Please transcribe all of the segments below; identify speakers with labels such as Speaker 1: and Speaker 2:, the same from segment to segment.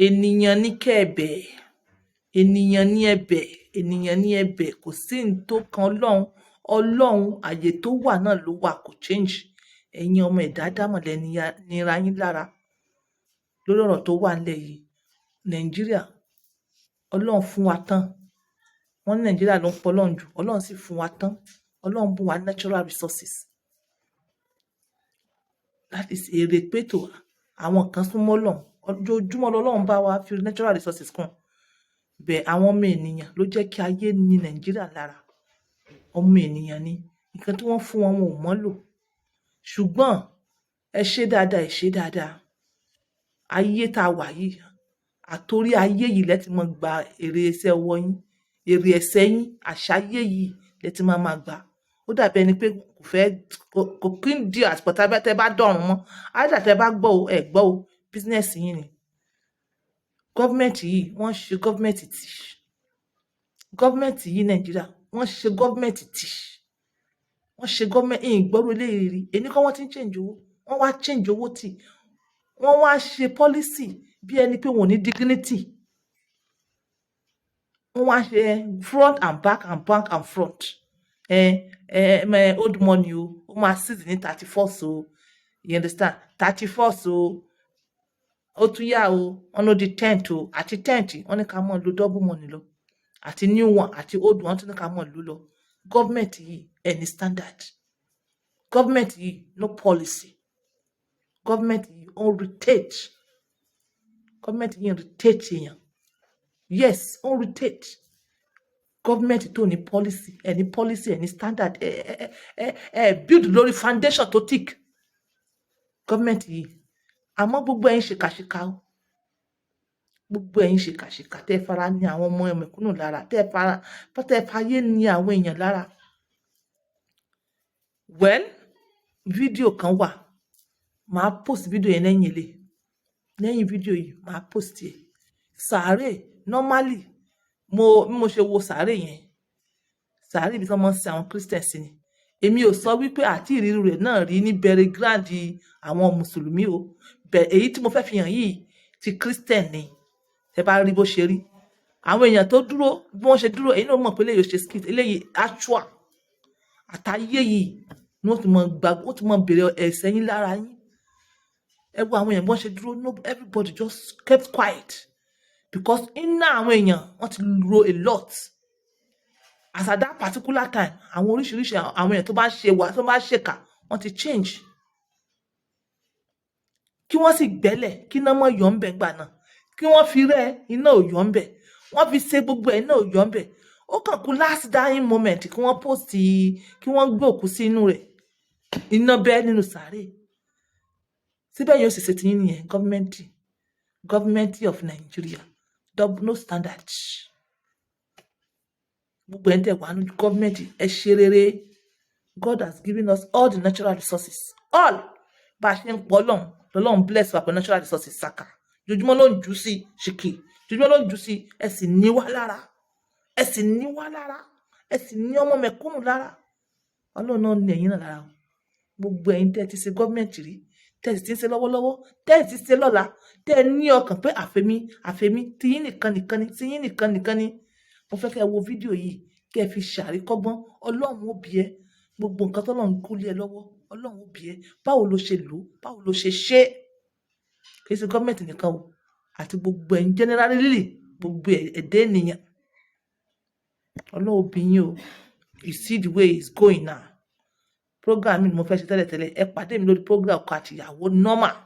Speaker 1: Ènìyàn ní kẹ́ ẹ bẹ̀, ènìyàn ní ẹ bẹ̀, ènìyàn ní ẹ bẹ̀. Kò sí ní tó kan Ọlọ́run. Ọlọ́run, àyè tó wà náà ló wà, kò change. Ẹ̀yin ọmọ ẹ̀dá ádámọ̀ lẹ nira yín lára lórí ọ̀rọ̀ tó wà nílẹ̀ yìí. Nàìjíríà, Ọlọ́run fún wa tán. Wọ́n ní Nàìjíríà ló ń pọ̀ Ọlọ́run jù. Ọlọ́run sì fún wa tán. Ọlọ́run bùn wa natural resources. That is èrè pétò àwọn kan súnmọ́ Ọlọ́run. Ojoojúmọ́ lọ́lọ́run bá wa fi natural resources kún bẹ́ẹ̀. Àwọn ọmọ ènìyàn ló jẹ́ kí ayé ní Nàìjíríà lára. Ọmọ ènìyàn ni nǹkan tí wọ́n fún wọn, wọn ò mọ̀ lò. Ṣùgbọ́n ẹ ṣe dáadáa, ẹ ṣe dáadáa. Ayé tá a wà yìí, àtorí ayé yìí lẹ ti máa gba èrè iṣẹ́ ọwọ́ yín, èrè ẹ̀ṣẹ̀ yín. Àṣà ayé yìí lẹ ti máa máa gbà. Ó dàbí ẹni pé kò fẹ́ kò kí ń di àsìkò tẹ́ bá dọ̀run mọ́ àyíṣà. Tẹ́ bá gbọ́ o, ẹ gbọ́ o, business yín ni. Government yìí, wọ́n ṣe government tì. Government yìí, Nàìjíríà, wọ́n ṣe government tì. Wọ́n ṣe government ìyìn gbọ́rú eléyìí rí. Èní kọ́, wọ́n ti ń change owó. Wọ́n wá change owó tì. Wọ́n wá ṣe policy bí ẹni pé wọn ò ní dignity. Wọ́n wá ṣe front and back and back and front. Ẹ ẹ old money o, ó máa seize ní 31st o, you understand? 31st o, ó tún yá o, wọ́n ló di 10th o. Àti 10th, wọ́n ní ká máa lo double money lọ, àti new one àti old one, tún ní ká máa lò lọ. Government yìí, ẹ ní standard. Government yìí, no policy. Government yìí, ó ń rotate. Government yìí ń rotate èèyàn. Yes, ó ń rotate. Government tó ní policy, ẹ ní policy, ẹ ní standard, ẹ build lórí foundation tó thick, government yìí. Àmọ́ gbogbo ẹ̀yin ṣìkàṣìkà o, gbogbo ẹ̀yin ṣìkàṣìkà tẹ́ fara ní àwọn ọmọ mẹ̀kúnnù lára, tẹ́ fayé ní àwọn èèyàn lára. Well, fídíò kan wà, màá post fídíò yẹn lẹ́yìn ilé. Lẹ́yìn fídíò yìí, màá post ẹ̀. Sàárè, normally, mo bí mo ṣe wo sàárè yẹn, sàárè ibi tí wọ́n máa ń sin àwọn Christian sí ni. Èmi ò sọ wípé àti ìrírí rẹ̀ náà rí ní burial ground àwọn mùsùlùmí o. Bẹ̀ èyí tí mo fẹ́ fi hàn yìí, ti Christian ni. Tẹ́ bá rí bó ṣe rí, àwọn èèyàn tó dúró, bí wọ́n ṣe dúró, èyí náà mọ̀ pé eléyìí ò ṣe skit. Eléyìí actual. Àtayé yìí ni wọ́n ti mọ gbà, wọ́n ti mọ bèrè ẹ̀ṣẹ̀ yín lára yín. Ẹ wo àwọn èèyàn bí wọ́n ṣe dúró. No, everybody just kept quiet because iná àwọn èèyàn, wọ́n ti ro a lot as at that particular time. Àwọn oríṣiríṣi àwọn èèyàn tó bá ṣe wà, tó bá ṣèkà, wọ́n ti change. Kí wọ́n sì gbẹ́lẹ̀, kí iná mọ́ yọ̀ ń bẹ̀ gbà náà, kí wọ́n fi rẹ́ iná ò yọ̀ ń bẹ̀, wọ́n fi ṣe gbogbo ẹ̀, iná ò yọ̀ ń bẹ̀. Ó kàn kú last dying moment kí wọ́n post, kí wọ́n gbé òkú sí inú rẹ̀, iná bẹ́ nínú sàárè síbẹ̀. Yóò sì ṣe tiyín nìyẹn. Government of Nigeria, double no standard. Gbogbo ẹ̀ ń tẹ̀ wá ní government, ẹ ṣe rere. God has given us all the natural resources, all. Bá a ṣe ń pọ̀ Ọlọ́run lọ́lọ́run bless wa pẹ̀lú natural resources. Saka jojúmọ́ ló ń jù sí ṣìkì, jojúmọ́ ló ń jù sí. Ẹ sì ní wá lára, ẹ sì ní wá lára, ẹ sì ní ọmọ mẹ̀kúnnù lára. Ọlọ́run náà ní ẹ̀yin náà lára o. Gbogbo ẹ̀yin tẹ́ ẹ ti ṣe government rí, tẹ́ ẹ sì ti ń ṣe lọ́wọ́lọ́wọ́, tẹ́ ẹ ti ṣe lọ́la, tẹ́ ẹ ní ọkàn pé àfẹ́mí àfẹ́mí, tiyín nìkan nìkan ni, tiyín nìkan nìkan ni, mo fẹ́ kẹ́ ẹ wo fídíò yìí, kẹ́ ẹ fi ṣàríkọ́gbọ́n. Ọlọ́run ó bi ẹ́. Gbogbo nǹkan tọ́lọ́run kó lé ẹ lọ́wọ́, Ọlọ́run ó bi ẹ́, báwo ló ṣe lò ó? Báwo ló ṣe ṣe é? Kì í ṣe government nìkan o, àti gbogbo ẹ̀yin generally, gbogbo ẹ̀dá ènìyàn, Ọlọ́run ó bi yín o. You see the way it's going now. Program mi ni mo fẹ́ ṣe tẹ́lẹ̀tẹ́lẹ̀. Ẹ pàdé mi lórí program ọkọ àti ìyàwó normal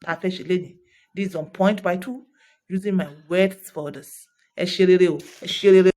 Speaker 1: tá a fẹ́ ṣe lénìí. This is On Point by Two, using my words for others. Ẹ ṣe rere o, ẹ ṣe rere.